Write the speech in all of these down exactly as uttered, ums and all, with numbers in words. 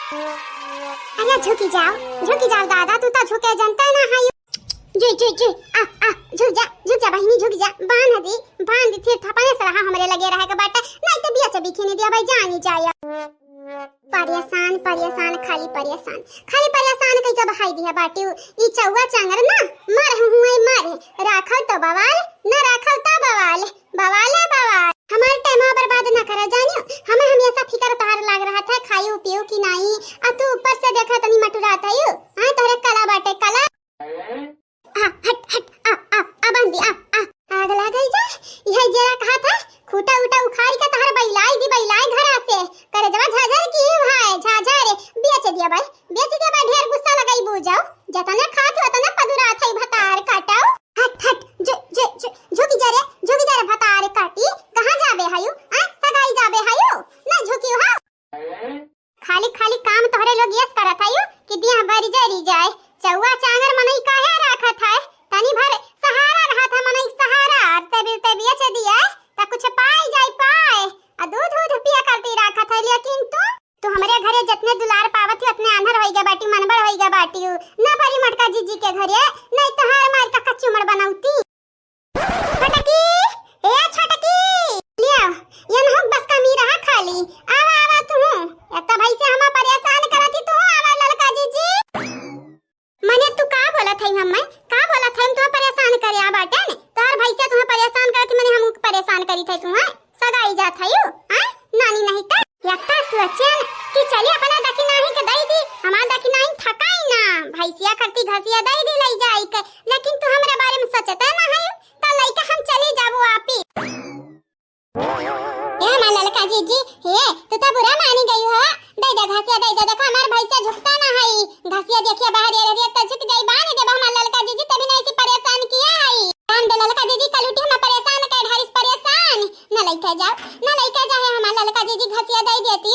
अरे झुकी जाओ, झुकी जाओ दादा, तू तो झुके जनता ना है। जी, जी, जी, आ, आ, झुक जा, झुक जा बहिनी, झुक जा, बांध दी, बांध दी, फिर थपने से रहा हमरे लगे रहे के बाटे, नहीं तो बिया चबी खीनी दिया भाई, जानी जाया। परेशान, परेशान, खाली परेशान, खाली परेशान कई के बहाई दिया बाटी। ई चौवा चांगर ना, मर हुए मर, राखो तो बवाल, ना राखो तो बवाल, बवाल है बवाल। हमार टाइम बर्बाद ना करा जानियो, हमें हमेशा फिकर तोहार लाग रहा था, खायू पियू कि नहीं, आ तू ऊपर से देखा तनी मटुरा था यू, हाँ तोहरे कला बाटे कला। आ, हट, हट, आ, आ, आ, बांधी, आ, आ। आग लागल जा, यह जरा कहा था, खूटा उटा उखाड़ के तहर बैलाई दी, बैलाई घरा से। करे जवा झाझर की भाई, झाझर, बेच दिया भाई, बेच दिया भाई, ढेर गुस्सा लगाई बू जाओ। जतने खात हो, उतने पदुरा था भतार काटाओ। हट, हट, जो, जो, जो, झुकी जा रे, झुकी जा रे भतार काटी, कहाँ जाबे हायू, आ, सगाई जाबे हायू, ना झुकी हो। खाली खाली काम तोहरे लोग यस करत है यू कि दिया बरी जरी जाए। चौवा चांगर मनई काहे राखत है? तनी भर सहारा रहत है मनई सहारा। अब ते बिल ते बेच दिया त कुछ पाए जाए पाए। आ दूध दूध पिया करती राखत है, लेकिन तू, तू हमरे घरे जितने दुलार पावत ही उतने आंधर होई गया बाटी, मनबड़ होई गया बाटी। ना परी मटका जीजी के घरे, नहीं तोहार मार का कच्ची उमड़ बनौती। छोटकी, ए छोटकी, लिया, ये नहुक बस कमी रहा खाली। आवा, आवा तू। एतना भाई से हमा परेशान करती तू, आवा ललका जीजी। मने तू का बोलत है हम, का बोलत है, तुम्हें परेशान करे आ बाटे ने? तोहर भाई से तुम्हें परेशान करती, मने हम परेशान करी थे तुम्हें। सगाई जात है यू, हाँ? नानी नहीं त। यत्ता सोचेन कि चली अपना दखिनाही के दई दी, हमार दखिनाही थकाई ना, भैंसिया करती घसिया दई दी लई जाई के, लेकिन तू हमरे बारे में सोचते ना है, त लइका हम चली जाबो आपी। ए हमार ललका जीजी, हे, तू तो बुरा मानी गई हो, दई दे घसिया दई दे, देखो हमार भैंसिया झुकता ना है, घसिया देखिए बाहर ये रहिए त झुक जाई, बांध देबो हमार ललका जीजी, तभी नहीं सी परेशान किया है। काम दे ललका जीजी, कलूटी हमें परेशान कर ढारिस परेशान। ना लइके जाओ, ना लइके जाए हमार ललका जीजी, घसिया दई देती।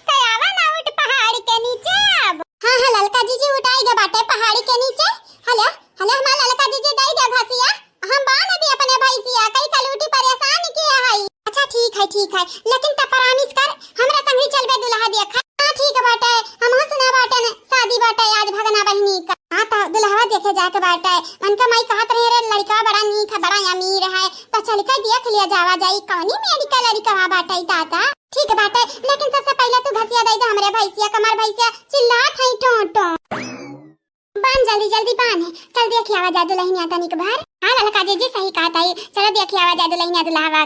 तो आवा ना उठ पहाड़ के नीचे अब। हाँ, हाँ, ललका जीजी उठाई गए बाटे पहाड़ी के नीचे। हेलो, हेलो, हमार ललका जीजी दई दे घसिया। हम बांध दी अपने भैंसिया, कई कलूटी परेशान किया है। अच्छा, ठीक है, ठीक है, लेकिन त promise कर, हमरा संग ही चलबे दुल्हा देखा। हाँ, ठीक बाटे, हमहू सुना बाटे न, शादी बाटे आज भगना बहिनी का। हाँ, त दुल्हवा देखे जाके बाटे। उनका माई कहत रहे, "रे लड़का बड़ा नीक है, बड़ा अमीर है, त चल के देख लिया जावा जाई, कौनी मेरी का लड़का बाटे दादा।" ठीक बाटे, लेकिन सबसे पहले तू घसिया दे दे हमरे भैंसिया, कमर भैंसिया चिल्लात है टों टों। बांध जल्दी, जल्दी बांध। चल देखि आवा जा दुलहिनिया तनिक भर। हाँ ललका जीजी सही कहत है। चलो देखि आवा जा दुलहिनिया दुल्हावा।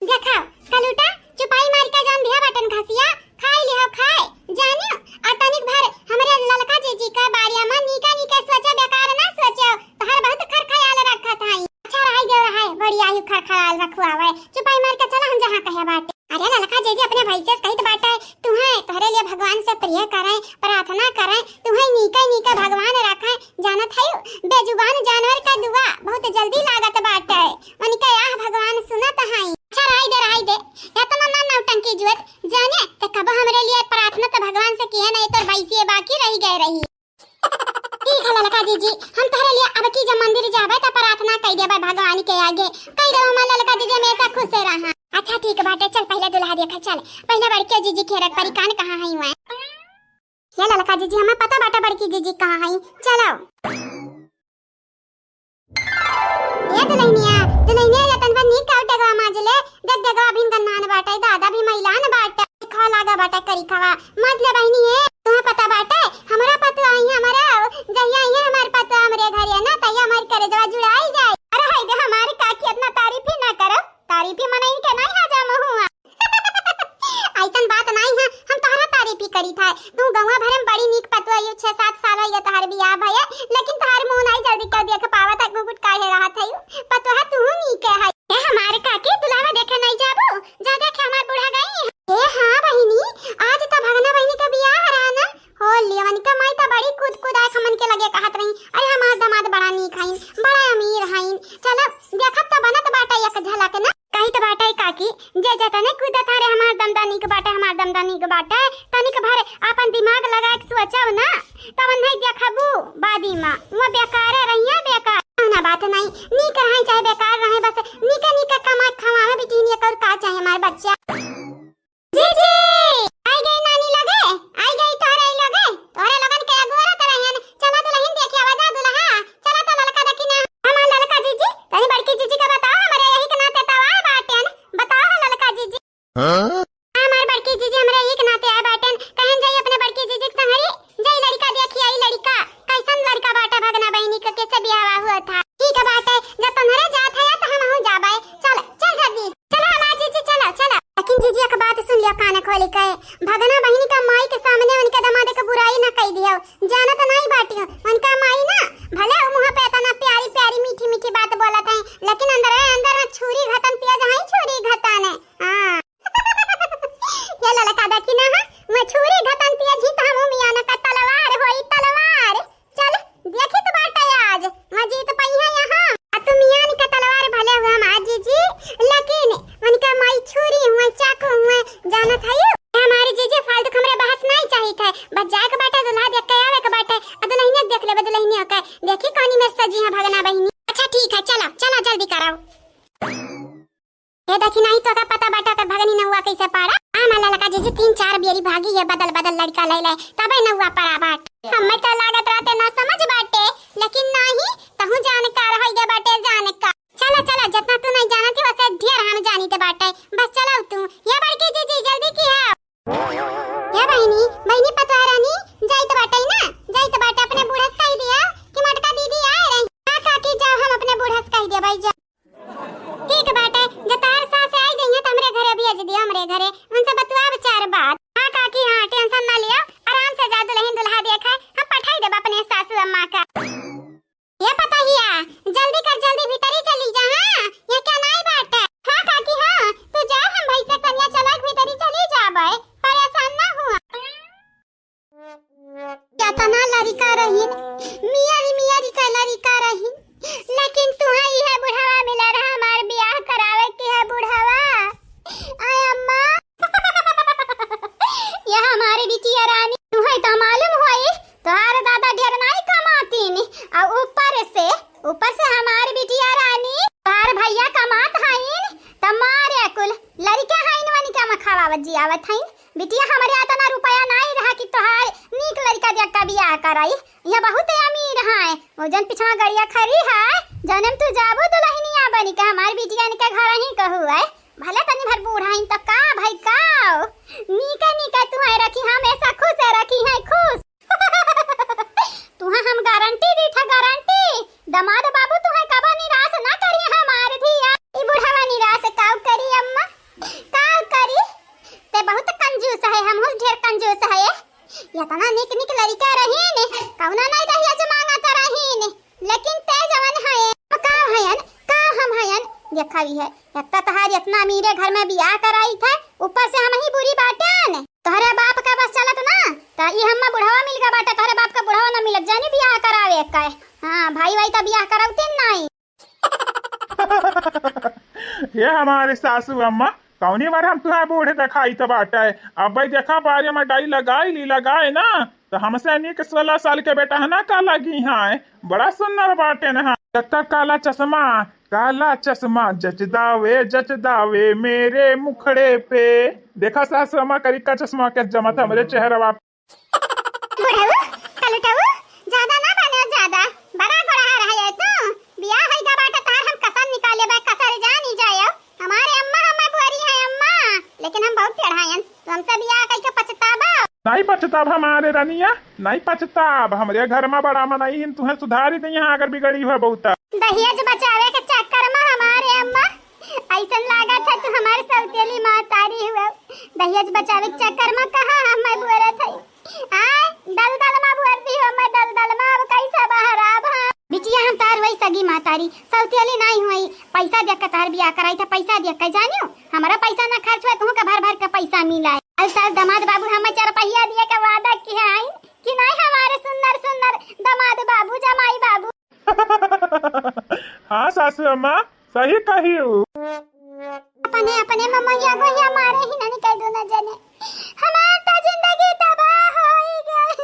देखा, कलूटा, चुपाई मार के जान दिया बटन घसिया, खाई लिहो खाए। जानियो, आ तनिक भर हमरे ललका जीजी का बारे में नीका नीका सोचे, बेकार ना सोचे। तोहर बहुत खर ख्याल रखत हई। अच्छा रहाई देव रहाई, बड़ी आयु खर ख्याल रखुआवे। चुपाई मार के चला हम जहाँ कहे बाटे। अरे ललका जीजी अपने भैंसे से कहित बाटे, तुहे तोहरे लिए भगवान से प्रिय करे, प्रार्थना करे, तुहे नीके नीके भगवान रखे। जानत हयू, बेजुबान जानवर का दुआ बहुत जल्दी लागत बाटे। उनके आह भगवान सुनत हई। अच्छा रहाई दे, रहाई दे, एतना ना नौटंकी जुएत। जाने, ते कब हमरे लिए प्रार्थना तो भगवान से किहे नहीं, तोर भैंसिए बाकी रही गए रही। ठीक है ललका जीजी, हम तोहरे लिए अब की जब मंदिर जाबे त प्रार्थना कई देबे भगवान के आगे। कई देबे हमार ललका जीजी हमेशा खुश रहा। अच्छा ठीक बाटे, चल पहले दुल्हा देखा चल। पहले बड़के जीजी के रख परी कान कहाँ है हुए। ये ललका जीजी हमें पता बाटे बड़की जीजी कहाँ है, चलो। ए दुलहिनिया, दुलहिनिया, ये तनवा नीक का डेगवा माज ले, देख डेगवा अभिन गन्नान बाटे, दादा भी मैलान बाटे, खवा लागा बाटे करी खवा, माज ले बहिनी है, तुम्हें पता बाटे, हमरा पतवा आई है, हमरा, जहिया आई है हमार पतवा हमरे घरे ना, तहिया हमार करेजवा जुड़ाई जाए। अरे हाय दे हमारे काकी, इतना तारीफ ही ना करो, तारीफ ही मनई के नहीं हजम हुआ। ऐसन बात नहीं है, हम तोहरा तारीफ ही करी था। तू गौवा भरे में बड़ी नीक पतोह आयु, छह सात साल हो गया तोहर बियाह भये, लेकिन तोहर मुंह नहीं जल्दी कर देख पावत है, घुघुट काहे रहत है यू? पतोह तू नीक है। ए हमारे काकी, दुल्हवा देखे नहीं जाबू? जा देखे हमार बूढ़ा गई है। ए हाँ बहिनी, आज तो भगना बहिनी का बियाह रहा ना, हो लियवन का माई तो बड़ी कूद कूद आए हमन के लगे कहत रही, अरे हमार दामाद बड़ा नीक हईन, बड़ा अमीर हईन, चलो देखत तो बनत बाटे एक झलक ना। कही तो बाटे काकी, जे जतने कूदत हरे हमार दमदा नीक बाटे, हमार दमदा नीक बाटे, तनिक भर आपन दिमाग लगा के सोचो ना, तवन नहीं देखबू बादी माँ, वो बेकारे रहिया बेकार। ना बात नहीं, नीक रहे चाहे बेकार रहे, बस नीके नीके कमा के खवावे बिटिन, ये कर का चाहे हमार बच्चा। जी, जी, हाँ? हमार बड़की जीजी हमरे एक नाते आए बाटेन, कहन जाई अपने बड़की जीजी के संगरी, जाई लड़िका देखी आई, लड़िका कैसन लड़िका बाटे, भगना बहिनी के कैसे बियाह हुआ था। ठीक है बाटे, जब तुम्हरे जात है तो हमहू जाबे। चल, चल जल्दी, चला हमार जीजी, चला, चला। लेकिन जीजी एक बात सुन लिया कान खोली के, भगना बहिनी का माई के सामने उनके दामाद के बुराई न कह दियो, जानत नहीं बाटी उनका माई ना, भले मुँह पे इतना प्यारी प्यारी मीठी मीठी बात बोलत है, लेकिन अंदर अंदर छुरी घतन पिया जहाँ छुरी घतन है। हाँ। ये ललका देखी ना, हाँ, मैं छुरी घतन पिया जीत हम मियाँ न का तलवार होई तलवार। चल, देखी तो बाटे आज, मैं जीत पई है यहाँ। आ तू मियाँ न का तलवार भले हुआ हमार जीजी, लेकिन उनका माई छुरी हुए, चाकू हुए, जानत है यू? हमारी जीजी फालतू हमरे बहस नहीं चाहिए थे, बस जाए के बाटे दुल्हा देख के आवे के बाटे, आ दुल्हनिया देख लेबे दुल्हनिया के, देखी कौनी में सजी है भगना बहिनी। अच्छा ठीक है, चलो, चलो जल्दी कराओ। ए देखी, नाही तो का पता बाटा कर भगनी नौआ कैसे पारा। आ मला लगा जीजी तीन चार बेरी भागी है बदल बदल लड़का ले ले, तबे नौआ पारा बाट। हमें तो लागत रहते ना समझ बाटे, लेकिन नाही, तहु जानकार है ये बाटे जानकार। चला चला, जितना तू नहीं जानती वैसे ढेर हम जानी ते बाटे। बस चलाओ तू, ये बड़की जीजी जल्दी की है। ये बहिनी, बहिनी पतोह रानी, जाइत बाटे ना, जाइत बाटे अपने बूढ़ा से कह दिया कि मोटका दीदी आए रही। हाँ काकी, जाओ हम अपने बूढ़ा से कह दिया भाई, जाओ। ठीक बाटे, जब तार सास आई जइहे त हमरे घरे भेज दियो, हमरे घरे, उनसे बतुआब चार बात। हाँ काकी, हाँ, tension ना लियो, आराम से जा दुल्हन दुल्हा देखे, हम पठाई देब अपने सासू अम्मा का। ये पतोहिया, जल्दी कर, जल्दी भीतरी चली जा, हाँ, ये क्या नाई बाटे। हाँ काकी, हाँ, तू जा, हम भैंसे कनिया चला के भीतरी चली जाबे, परेशान ना हुआ। केतना लड़िका रहिन, मियारी मियारी का लड़िका रहिन, लेकिन तुहा इहे बुढ़वा मिला रहा, हमार बियाह करावे के है बुढ़वा। आय अम्मा, ये हमारी बिटिया रानी, तुहे तो मालूम होई, तोहार दादा ढेर नाई कमातीन, और ऊपर से, ऊपर से हमार बिटिया रानी, तोहार भैया कमात हईन, त मारे कुल लड़िका हईन, वनिका में खवावत जियावत हईन। बिटिया, हमरे अतना रुपया नाई रहा कि तोहार नीक लड़िका देख के बियाह कराई। ये बहुत अमीर है, वो जन पिछवा गड़िया खड़ी है, जने में तू जाबू दुल्हनिया बनी के हमार बिटिया इनके घर ही कहू है। भले तनी भर बूढ़ा हईन त का भाई का, नीके नीके तुहे रखी, हमेशा खुश रखी है, खुश। तुहे हम गारंटी दी था, गारंटी। दामाद बाबू तुहे कबो निराश ना करी हमार धिया। ई बुढ़वा निराश काउ करी अम्मा, काउ करी? ते बहुत कंजूस है, हमहू ढेर कंजूस है। इतना निक निक लड़िका रहीन, कौना नहीं दहेज मांगत रहीन, लेकिन ते जवन है, का हयन, का हम हयन, देखा भी है। एक तो तहार इतना अमीरे घर में बियाह कराई था, ऊपर से हम ही बुरी बाटन। तोहरे बाप का बस चलत ना, त ई हम्मा बुढ़वा मिल गया बाटे, तोहरे बाप का बुढ़वा ना मिलत, जानी बियाह करावे का। हाँ, भाई वाई त बियाह करौते नहीं। ये हमारे सासू अम्मा, कौनी बार हम तुहा बूढ़े देखाई त बाटे। अब भाई देखा, बारे में डाई लगाई ली, लगाए ना, तो हमसे नीक सोलह साल के बेटा है ना का लगी है, बड़ा सुंदर बाटे ना। जब तक काला चश्मा, काला चश्मा जचदावे, जचदावे मेरे मुखड़े पे। देखा सासू अम्मा, करिका चश्मा के जमत हमरे चेहरवा। बुढ़ऊ, कलुटऊ, ज्यादा ना बने, ज्यादा बड़ा गोड़हा रहे तू। बियाह होई गा बाटे तार, हम कसर निकाले बा, कसर जानी जायो। हमारे अम्मा हमें बुअरी है अम्मा, लेकिन हम बहुत टेढ़ायन। तू हमसे बियाह कइके पछताबा। नहीं पछताब हमारे रनिया, नहीं पछताब। हमरे घर में बड़ा मनई हिन, तुहे सुधारी दइहाँ अगर बिगड़ी हुआ बहुत। दहेज बचावे के चक्कर में हमारे अम्मा, ऐसन लागत है तू हमारे सौतेली महतारी हुआ। दहेज बचावे के चक्कर में कहाँ हमें बोलत है। आय, दलदल मा भर दी हो, मैं दलदल मा, अब कैसे बाहर आब हम? बिटिया, हम तार वही सगी महतारी, सौतेली नाई होई। पैसा देख के तार बियाह कराई था, पैसा देख के, जानियो, हमारा पैसा ना खर्च हुआ, तुहू के भर भर के पैसा मिला है। अल तार दामाद बाबू हमें चार पहिया दिए के वादा किया है कि नहीं, हमारे सुंदर सुंदर दामाद बाबू, जमाई बाबू। हाँ सासू अम्मा, सही कही हूँ। अपने, अपने ममैया गोइया मारे ही ना निकल दो ना जाने। हमार तो जिंदगी तबाह होई गई।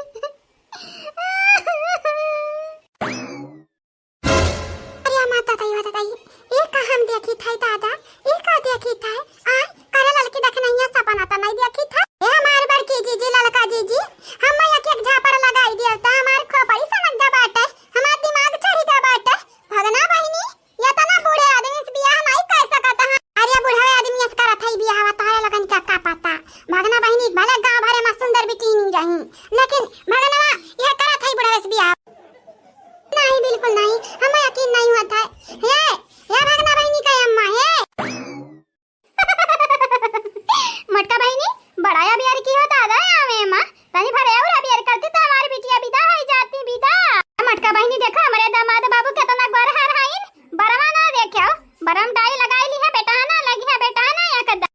अरे माता ताई, माता ताई, ये का हम देखी थाई दादा, ये का देखी थाई? आ, करे ललकी देख नहीं है, सपना तो नहीं देखी था। ए हमार बड़की जीजी, ललका जीजी, हम एक एक झापड़ लगाई दियो तो हमार खोपड़ी सनक गा बाटे, हमार दिमाग चढ़ी गा बाटे। भगना बहिनी, इतना बूढ़े आदमी से बियाह नहीं कर सकत है। अरे बुढ़वे आदमी से करत है बियाह, तोहरे लोगन का पता, भगना बहिनी भले गाँव भरे मा सुंदर बिटिनी रही, लेकिन भगनवा यह करत है बुढ़वे से बियाह। नहीं, बिल्कुल नहीं, हमें यकीन नहीं होत है। ये, ये भगना बहिनी का अम्मा है। मोटका बहिनी, बड़ा अबियार की हो दादा, आवे माँ, तनी भरे और अबियार करती तो हमारी बिटिया विदा हो जाती, विदा। मोटका बहिनी, देखो हमरे दामाद बाबू केतना गोरहर हईन, बरवा ना देख्यो, बरम डाई लगाई ली है बेटा ना, लगी है बेटा ना, या कदा।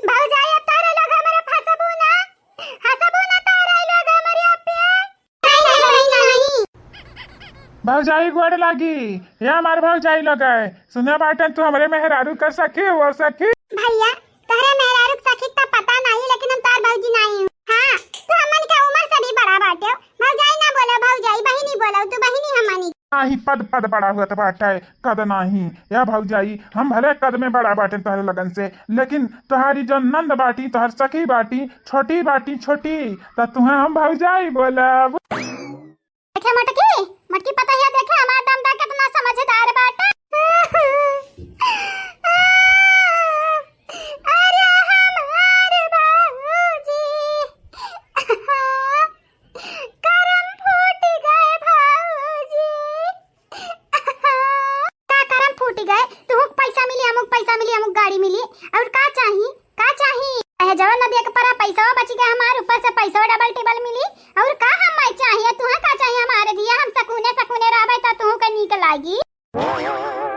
भौजाई, अब तारे लोग हमरे फंसबू ना, हंसबू ना तारे लोग हमरे पे। भौजाई गोड़ लागी, ये हमार भौजाई लगे। सुने बाटन तू हमरे मेहरारू कर सखी, वो सखी। भैया, तोहरे मेहरारू के सखी त पता नहीं, लेकिन हम तार भौजी नहीं हूँ। हाँ, तू हमन के उम्र से भी बड़ा बाटे। भौजाई ना बोलो, भौजाई, बहिनी बोलो, तू बहिनी हमनी। नाही, पद, पद बड़ा होत बाटे, कद नाही। या भौजाई, हम भले कद में बड़ा बाटे तोहरे लगन से, लेकिन तोहारी जो नंद बाटी, तोहर सखी बाटी, छोटी बाटी, छोटी, त तुहें हम भौजाई बोलब। देखे मोटकी, मोटकी पतोहिया देखे, हमार दमदा कितना समझदार बाटे। अरे हमार बाबूजी, करम फूट गए भौजी। का करम फूट गए? तुहूँ के पैसा मिली, अमुक पैसा मिली, अमुक गाड़ी मिली, और का चाही? का चाही? अहे जवन नदिया के परा पैसा बची गए हमार, ऊपर से पैसा डबल टिबल मिली, और का हमें चाहिए? तुहें का चाहिए हमारे दिया? हम सकुने सकुने रहबे त तुहूँ के नीक लागी।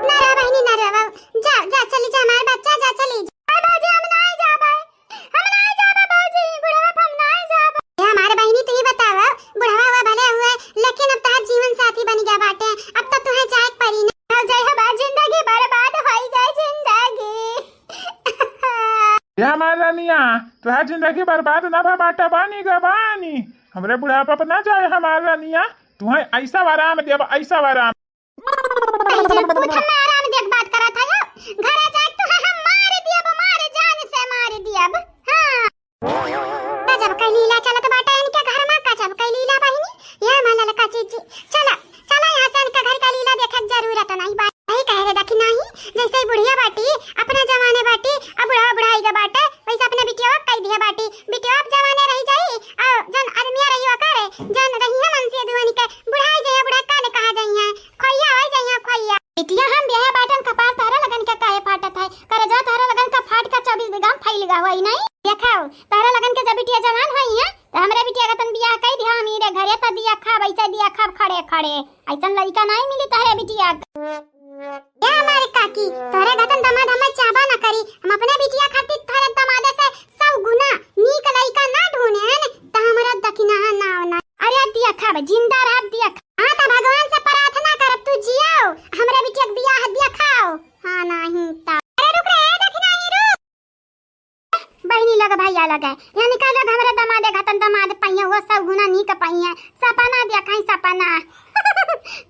ना रे बहिनी, ना रे बाबू, जा, जा, चली जा हमार बच्चा, जा, चली जा। अरे भौजी, हम नाई जाबे, हम नाई जाबे भौजी, बुढ़वा पे हम नाई जाबे। ए हमार बहिनी, तू ही बतावा, बुढ़वा हुआ भले हुआ, लेकिन अब तहार जीवन साथी बन गया बाटे, अब तो तुहें जाए के पड़ी ना। भौजाई, हमार जिंदगी बर्बाद होई गई, जिंदगी। ए हमार रनिया, तुहार जिंदगी बर्बाद ना भा बाटे, बानी गा बानी, हमरे बुढ़ापा पे ना जाए हमार रनिया, तुहें ऐसा आराम देब, ऐसा आराम। आई जब पूत हमें आराम देख बात करत है, घरे जाए तो है हम मार दियब, मार जान से मार दियब। हाँ। गजब का लीला चलत बाटे इनके घर में, गजब का लीला बहिनी। ये हमार ललका चीची, चला, चला यहाँ से इनके घर का लीला देखे के जरूरत नहीं बा। वही कह रहे देखी नहीं, जैसे ही बुढ़िया बाटी, अपना जमाने बाटी, अब बुढ़वा बुढ़ाई के बाटे, वैसे अपने बिटिया कह दिया बाटी, बिटिया अब जमाने रही जाई, और जन आदमिया रही ओकर, जन रही है मन से दुआनी के, बुढ़ाई जाइए, बुढ़ा का ने कहा जाइए, खोइया हो जाइए, खोइया। बिटिया हम ब्याह बाटन कपार तहरा लगन के काहे फाटत है? करे जा तहरा लगन का फाट का चौबीस बीघा में फैल गा होई नहीं? देखाओ, तहरा लगन के जब बिटिया जवान होई है, तो हमरे बिटिया का तन बियाह कई दिया, हम हीरे घरे तो दिया खाब, ऐसे दिया खाब खड़े खड़े। ऐसन लड़का नहीं मिली तहरे बिटिया। ए हमारे काकी, तोहरे गतन दामाद हमें चाहबा ना करी। हम अपने बिटिया खातिर तोहरे दामादे से सौ गुना नीक लइका ना ढूंढेन, त हमरा दखिनहा ना होना। अरे दिया खाब, जिंदा रहब दिया खाब। हाँ, त भगवान से प्रार्थना करब, तू जियाओ, हमरे बिटिया के बियाह दिया खाओ। हाँ, नहीं त। अरे रुक रे, ए दखिनही, रुक। बहिनी लग भैया लगे, यानी का लोग हमरे दमादे घतन दमाद पइया, वो सौ गुना नीक पइया। सपना देखा ही सपना।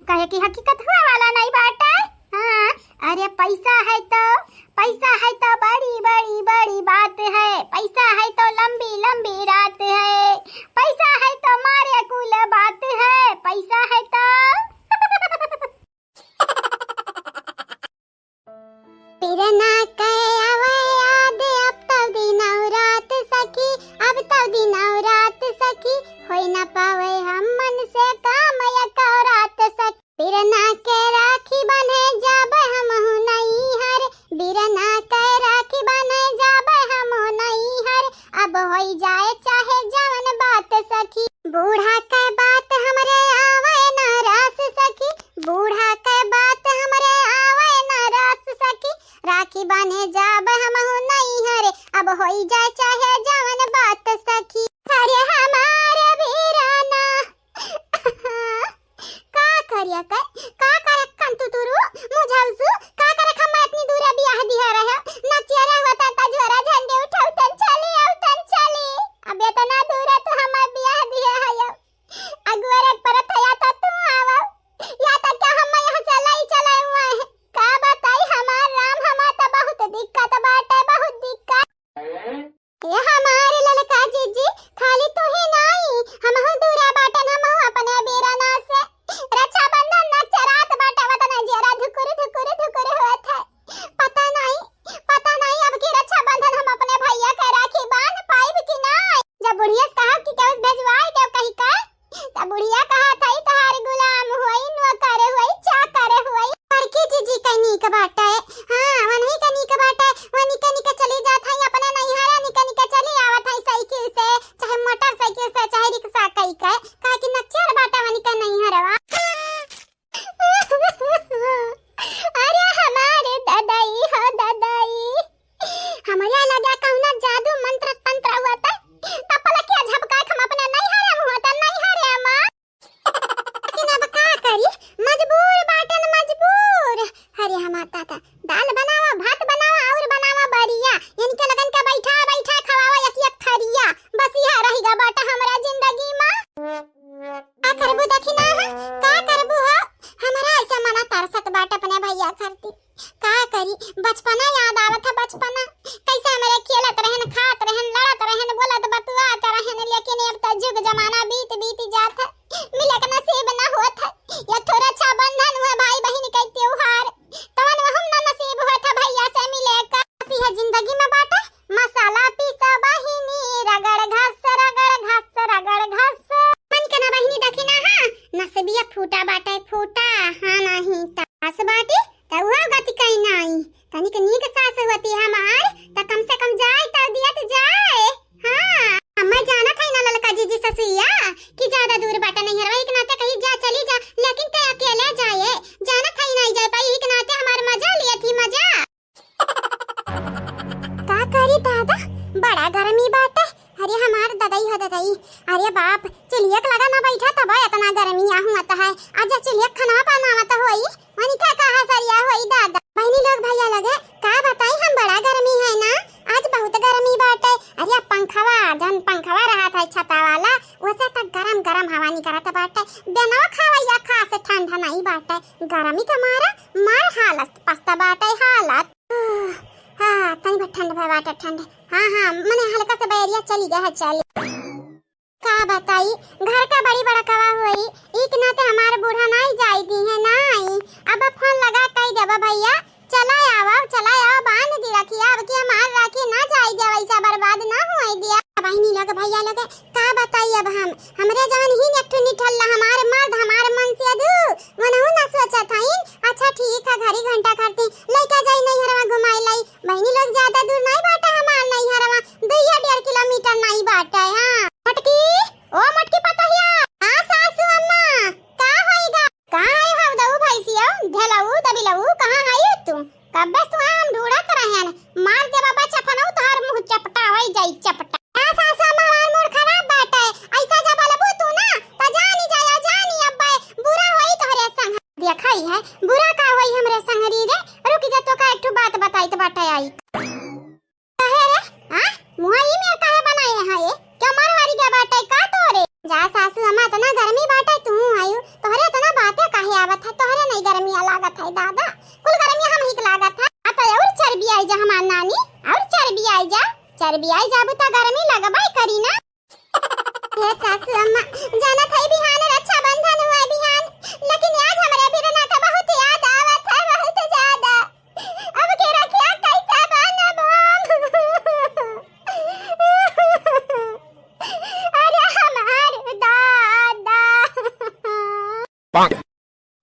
कहे कि हकीकत हुआ वाला नहीं बाटे। हाँ, अरे पैसा है तो, पैसा है तो बड़ी बड़ी बड़ी बात है, पैसा है तो लंबी लंबी रात है, पैसा है तो मारे कुल बात है, पैसा है तो। पिरना के आवे याद अब तो दिन और रात सखी, अब तो दिन और रात सखी, होई ना पावे हम मन से काम एक और रात सखी। पिरना के राखी बने जाबे हमहु नैहर, बिरना के राखी बने जाबे हमहु नैहर, अब होई जाए चाहे जवन बात सखी। बूढ़ा के बात हमरे आवे ना रास सखी, बूढ़ा के बात हमरे आवे ना रास सखी, राखी बान्हे जाब हमहु नैहर, अब होई जाए चाहे जवन बात सखी। अरे हमार बीराना, का करिया कर, का करे कंतु तुरु, मुझाउसु, का करे हम इतनी दूर बियाह दिया रहे, नचिया रहुआ ता झोरा झंडे उठाऊ तन चली, आऊ तन चली। अब इतना दूर तू हमार बियाह दिया है, अगुआ रे परत है, या तो तू आवा, या तो क्या हम यहाँ से लाई चलाए हुआ है। का बताई हमार राम, हमार तो बहुत दिक्कत बाटे, बहुत दिक्कत। ये हमार बचपना याद आवत है, बचपना। कैसे हमरे खेलत रहन, खात रहन, लड़त रहन, बोलत बतुआत रहन, लेकिन अब त जुग जमाना बीत बीत जात है। मिले के नसीब न होत है। ये ठो रक्षाबंधन हुए, भाई बहिन के त्योहार, तवन में हम ना नसीब होत है भैया से मिले का। हंसी है जिंदगी में बाटे, मसाला पीसा बहिनी, रगड़ घस, रगड़ घस, रगड़ घस। मन के ना बहिनी दखिना, हाँ, नसबिया फूटा बाटे, फूटा, हाँ, नहीं त आस बाटे। त उहो गति कहीं नाई। तनिक नीक सास होती हमार, त कम से कम जाए त दियत जाए। हाँ, अम्मा जानत है ना ललका जीजी ससुइया कि ज्यादा दूर बाटे नैहरवा, एक नाते कही जा, चली जा, लेकिन ते अकेले जाए, जानत है नाई जाए पाई, एक नाते हमार मजा लियत ही मजा। का करी दादा, बड़ा गर्मी बाटे। अरे हमार ददई हो ददई, अरे बाप, चुलिया के लगा ना बैठा तब इतना गर्मी हुआ है। आज चुलिया खाना बनावत होई, मनी का कहा सरिया होई दादा। बहिनी लोग भैया लोग, का बताई हम, बड़ा गर्मी है ना, आज बहुत गर्मी बाटे। अरे अब पंखवा, जौन पंखवा रहत है छता वाला, ओसे त गरम गरम हवा निकरत बाटे। बेनवा खवैया खास ठंडा नहीं बाटे, गर्मी के मारा मार हालत पस्त बाटे हालत। हाँ, तनी बहुत ठंड भा बाटे, ठंड। हाँ, हाँ, मने हल्का सा बैरिया चली गया है, चली। का बताई, घर का बड़ी बड़कवा होई, ई के नाते हमार बूढ़ा नाई जाई दी है, नाई। अब फोन लगा कही देबा, "भैया, चला आवा, चला आवा, बांध दी रखिया, अब की हमार राखी ना जाई दे, वैसा बर्बाद ना हुए दिया।" बहिनी लोग, भैया लोग, का बताई अब हम, हमरे जवन ही एक ठो निठल्ला, हमार मर्द, हमार मन से अधू, मनहु ना सोचत हईन। अच्छा ठीक है, घड़ी घंटा करती, लइका जाई नैहरवा घुमाई लाई। बहिनी लोग, ज्यादा दूर नहीं बाटे हमार नैहरवा, दुइया डेढ़ किलोमीटर नहीं बाटे। हाँ मोटकी, ओ मोटकी पतोहिया। हाँ सासू अम्मा, का होइगा? कहाँ है हवदऊ भैंसिया, धेलऊ दबिलऊ, कहाँ है तू? कब्बे से तुहा हम ढूंढत रहेन, मार दे बाबा चफनऊ, तोहार मुंह चपटा होई जाई, चपटा। हाँ सासू अम्मा, हमार मूड खराब बाटे, ऐसा जब बोलबू तू ना, त जानी जाया, जानी अब्बे, बुरा होई तोहरे संग। देखा ही है, बुरा का होई हमरे संगरी रे, रुक जा, तोका एक ठो बात बताई त बाटे आई। काहे रे? हाँ? मुँह ई में काहे बनाए हैं ये? क्यों मारवारी के बाटे का तोरे? जा सासू अम्मा, इतना गर्मी बाटे, तू आयु, तोहरे इतना बातें काहे आवत है? तोहरे नहीं गर्मिया लागत है दादा, कुल गर्मिया हम ही के लागत है। आ तो और चर्बी आई जा हमार नानी, और चर्बी आई जा, चर्बी आई जाबू तो गर्मी लगबे करी ना। हे सासू अम्मा, जानत है बिहान रक्षाबंधन हुआ बिहान, लेकिन आज हमरे बिरना का बहुत याद आवत है, बहुत ज्यादा। अब के रखिया कैसे बनब हम? अरे हमार दादा।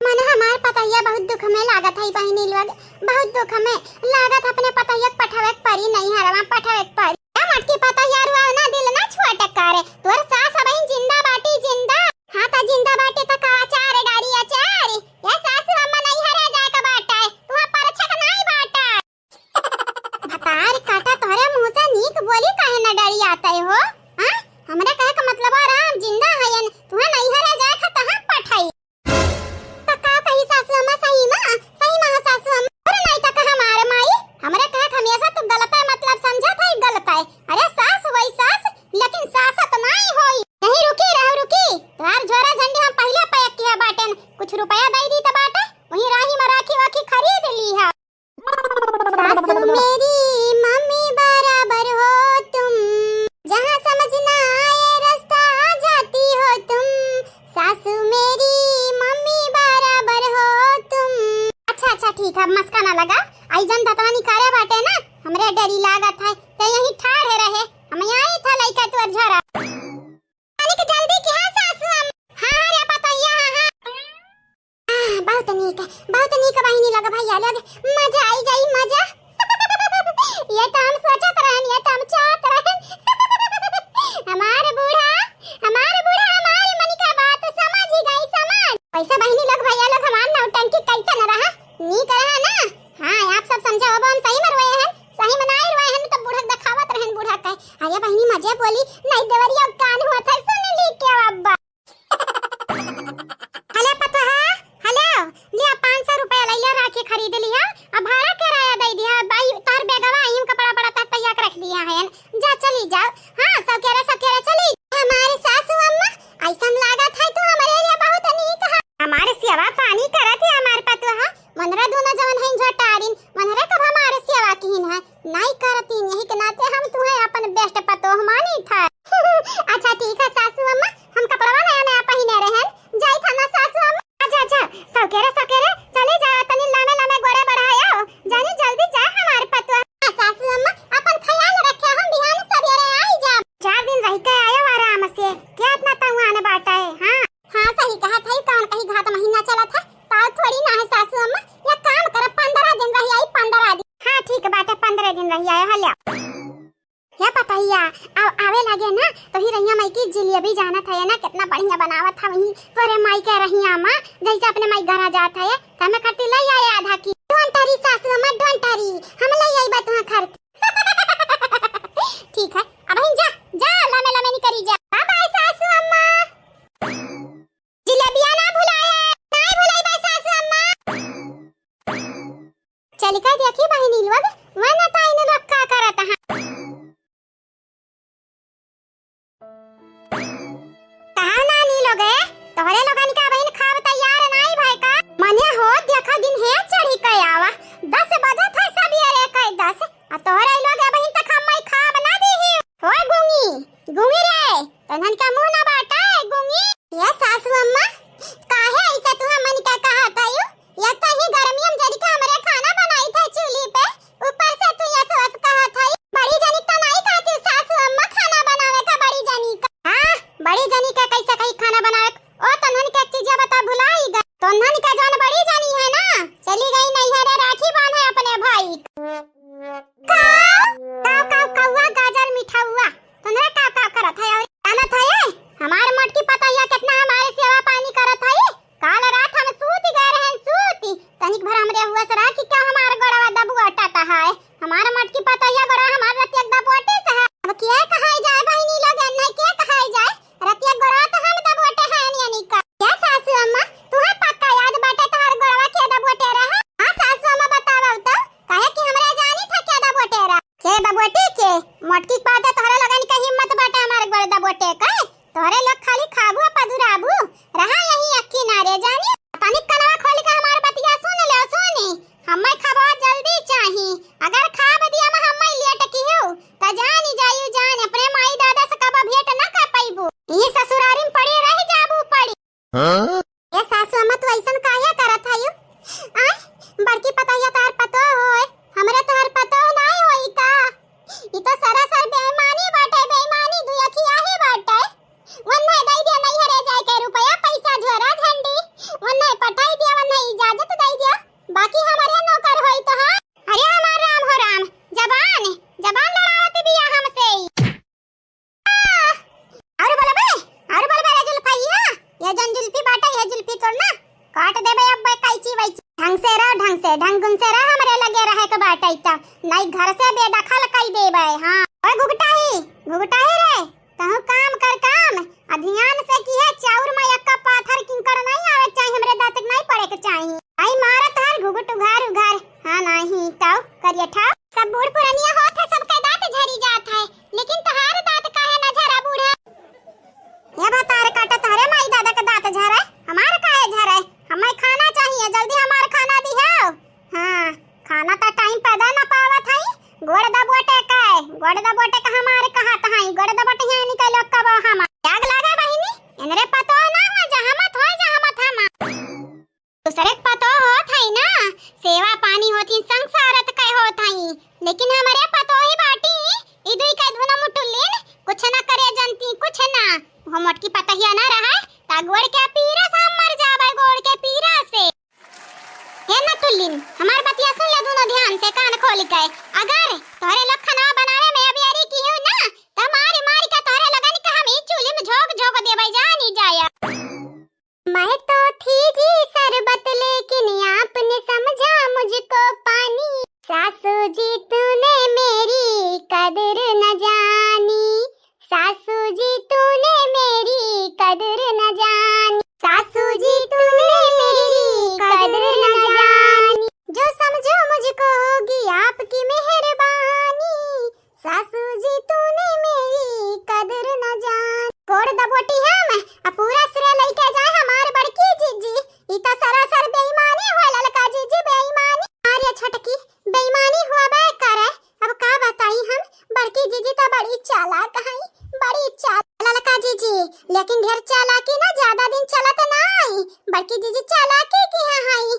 मन हमार पतैया बहुत दुख में लागत है बहिनी लोग, बहुत दुख में लागत, अपने पतैया के पठावे के परी नैहरवा, पठावे के परी। ए मोटकी पतैया रुआ ना, दिल ना छोट करे, तोर सास अबहिन जिंदा बाटी जिंदा। हाँ त जिंदा बाटी त का अचार डारी अचार। ए सासू अम्मा नैहरे जाए के बाटे, तुहा परछक नाई बाटे। भतार काटा, तोहरे मुंह से नीक बोली काहे न डरी आते हो? हाँ? हमरे कहे का मतलब रहा हम जिंदा हयन, तुहा नैहरे जाए खा तहाँ पठाई। त का कही सासू अम्मा, सही मा, सही मा हो सासू अम्मा। और नहीं त कहा हमार माई, हमरे कहे क हमेशा तू गलत है, मतलब समझत है गलत है। अरे सास वही सास, लेकिन सास त नहीं होई। नहीं रुकी रहो रुकी, तोहार झोरा झंडी हम पहले पैक किया बाटेन, कुछ रुपया दे दी त बाटे, वही राही में राखी वाखी खरीद ली है। सासू मेरी मम्मी बराबर हो तुम, जहाँ समझ ना आए रास्ता आ जाती हो तुम, सासू मेरी मम्मी बराबर हो तुम। अच्छा अच्छा ठीक है, मस्का ना लगा, आई जन दतवा निकाले बाटे ना, हमरे डरी लागत है, ते यही ठाढ़े रहे, हम आई था लइका तोर झरा। तनिक जल्दी किहा सासू अम्मा। हाँ, हाँ रे पतोहिया, हाँ, हाँ। आह, बहुत नीक, बहुत नीक बहिनी लोग, भैया लोग, मजा आई जाई, मजा। ये तो हम सोचत रहन, ये तो हम चाहत रहन। हमार बूढ़ा, हमार बूढ़ा हमार मन का बात समझ गई, समझ। वैसे बहिनी लोग, भैया लोग, हमार नौटंकी कैसन रहा? नीक रहा ना? हाँ, आप सब समझो, अब हम सही में रोए हैं, सही में नाई रोए हैं, तो बूढ़ा देखावत रहन, बूढ़ा कहे, "अरे बहिनी मजे बोली, नहीं देवरिया कान हुआ था, सुन ली क्या अब्बा?" हेलो पतोहा, हेलो, लिया पाँच सौ रुपया ले लिया, राखी खरीद लिया, अब भाड़ा किराया दे दिया, भाई तोहर बेगवा आई हम कपड़ा पड़ा तक तैयार कर रख दिया है, जा चली जाओ। हाँ, सकेरा सकेरा चली। हमारे सासू अम्मा, ऐसन लागत है तू हमारे लिए बहुत नीक है। हमारे सेवा पानी करत है हमार पतोहा, मनरा दोनों जवन है झोटारिन, मनरा का पतहिया है, ल्या। हे पतहिया, अब आवे लगे ना, तो ही रहिया माई की जिलेबी जानत है ना, कितना बढ़िया बनावत है वही तोरे माई के रहिया मा, जैसे अपने माई घरा जात है, तो हमें खरती ले आए आधा की। Don't worry सासू अम्मा, don't worry, हम ले आई बा तुहाँ खरती। ठीक है, अब हम जा, जा, लमे लमे नहीं करी जा। Bye bye सासू अम्मा। जिलेबिया ना भुलाए, नहीं भुलाई बा सासू अम्मा। चली का देखी बहिनी लोग, वह ना ताई ने लोग का करत हैं। कहाँ नानी लोग है? तोहरे लोगन का बहिन खाब तैयार नाई भाई का? मने हो देखा दिन है चढ़ी के आवा, दस बजे था सब ये रे कई दस, आ तोहरे लोग है बहिन तक हम खाब ना दी ही। हो गुंगी, गुंगी रे, तन्हन का मुँह ना बाटा है गुंगी। ये सासू अम्मा, काहे ऐसा तू हमन का कहा था यू? एक तो ही गर्मी में जरी के हमरे खाना बनाई था चूल्ही पे, ऊपर से तू ये सोच कहा था, बड़ी जनी का नहीं कहती सासू अम्मा खाना बनावे का बड़ी जनी का। हाँ, बड़ी जनी का कैसे कही खाना बनावे का? ओ तन्हन के एक चीज बता भुलाई गए। तन्हन के जौन बड़ी जनी है ना, चली गई नैहरे राखी बांधे अपने भाई। काव, काव, काव, कौआ, गाजर, मिठौआ, तोहरे काव, काव करत है? और जानत है, हमार मोटकी पतोहिया कितना हमारे सेवा पानी करत है। काल रात हम सूत गए रहन, सूत, तनिक भर हमरे हुआ से रहा कि क्या हमार गोड़वा दबुआ टाटा है। हमार मोटकी पतोहिया गोड़वा हमार रतिया दबोटे से है। अब के कहाई जाए बहिनी लोग, नहीं के कहाई जाए, रतिया गोड़वा तो हम दबोटे हैं यानी का। क्या सासू अम्मा, तुहे पक्का याद बाटे तोहार गोड़वा के दबोटे रहा? हाँ सासू अम्मा, बतावा तो, काहे कि हमरा जानी था के दबोटे रहा। के दबोटे के? मोटकी के बात है, तोहरे लोगन के हिम्मत बाटे हमार गोड़ दबोटे के? तोहरे लोग खाली खाबू आ पदुराबू, रहा यही एक किनारे जानी। तनिक कनवा खोल के हमार बतिया सुन ले, सुनी। हमें खाबा जल्दी चाही। अगर खाब दिया में हमें लेट किहू, त जानी जायू जान, अपने माई दादा से कबो भेंट ना कर पइबू। ई ससुरारी में पड़ी रह जाबू पड़ी। हाँ? ए सासू अम्मा, तू ऐसन काहे करत हयू? आय, बड़की पतोहिया तोहर पतोह होय, हमरे तोहर पतोह नाय होई का? ई तो सरासर बेईमानी बाटे, बेईमानी, दुई अखिया ही बाटे। वन्ने दई दिया नैहरे जाए के रुपया, पैसा, झोरा, झंडी, वन्ने पठाई दिया, वन्ने इजाजत दई दिया, बाकी हमरे नौकर होई तो हाँ। अरे हमार राम हो राम, जबान, जबान लड़ावत बिया हमसे ई। आह! और बोलबे, और बोलबे रे जुल्फैया, ये जन जुल्फी बाटे, ये जुल्फी तोड़ ना, काट देबे अब कैची वैची। ढंग से रह, ढंग से, ढंगुन से रह, हमरे लगे रहे के बाटे त, नहीं घर से बेदखल कई देबे। हाँ, ओए घुघटाही, घुघटाही रे, तहु काम कर काम, आ ध्यान से किहे, चाउर में एक्का पाथर किंकड़ नहीं आवे के चाही, हमरे दांत के नहीं पड़े के चाही। आई मारत हर घुघट उघार उघार, हाँ नहीं, ताऊ करिए ठाव। सब बूढ़ पुरनिया होत है, सबके दांत झरी जात है, लेकिन तोहार दांत काहे ना झरा बूढ़ा? ये भतार काटा तोहरे माई दादा के दांत झरे, हमार काहे झरे? हमें खाना चाहिए, जल्दी हमार खाना दिहाओ। हाँ, खाना त टाइम पैदा ना पावत हई। गोड़ दबोटे के, गोड़ दबोटे के हमार कहत हई, गोड़ दबोटे यहाँ निकल कब हम। त्याग लागे बहिनी, इनरे पतो ना हो, जहाँ मत हो, जहाँ मत हम। दूसरे के पतो होत हई ना, सेवा पानी होत ही, संसारत के होत हई, लेकिन हमरे पतो ही बाटी, ई दुई के दुनो मुटुलिन, कुछ ना करे जनती, कुछ ना। वो मोटकी पतहिया ना रहे, ता गोड़ के पीरा से हम मर जाबे, गोड़ के पीरा से। हे नटुल्लिन, हमार बतिया सुन ले दुनो ध्यान से, कान खोल के। अगर तोहरे लोग खाना बनावे में अबियारी किहू ना, त मारी मारी के तोहरे लगन के हम ई चूल्ही में झोंक झोंक देबै, जानी जाया। मैं तो थी जी शरबत, लेकिन आपने समझा मुझको पानी। सासू जी तूने मेरी कदर न जानी, सासू जी तूने मेरी कदर न जानी, सासू जी तूने मेरी कदर न जानी। जो समझो मुझको होगी आपकी मेहरबानी, सासू जी तूने मेरी कदर न जानी। गोड़ दबोटी हम, आ पूरा श्रेय लइके जाए हमार बड़की जीजी। ई तो सरासर बेईमानी हो ललका जीजी, बेईमानी। अरे छोटकी, बेईमानी हुआ बे करे, अब का बताई हम, बड़की जीजी तो बड़ी चालाक हई, बड़ी चाल-, ललका जीजी, लेकिन ढेर चालाकी ना ज्यादा दिन चलत नाई, बड़की जीजी चालाकी की है हई।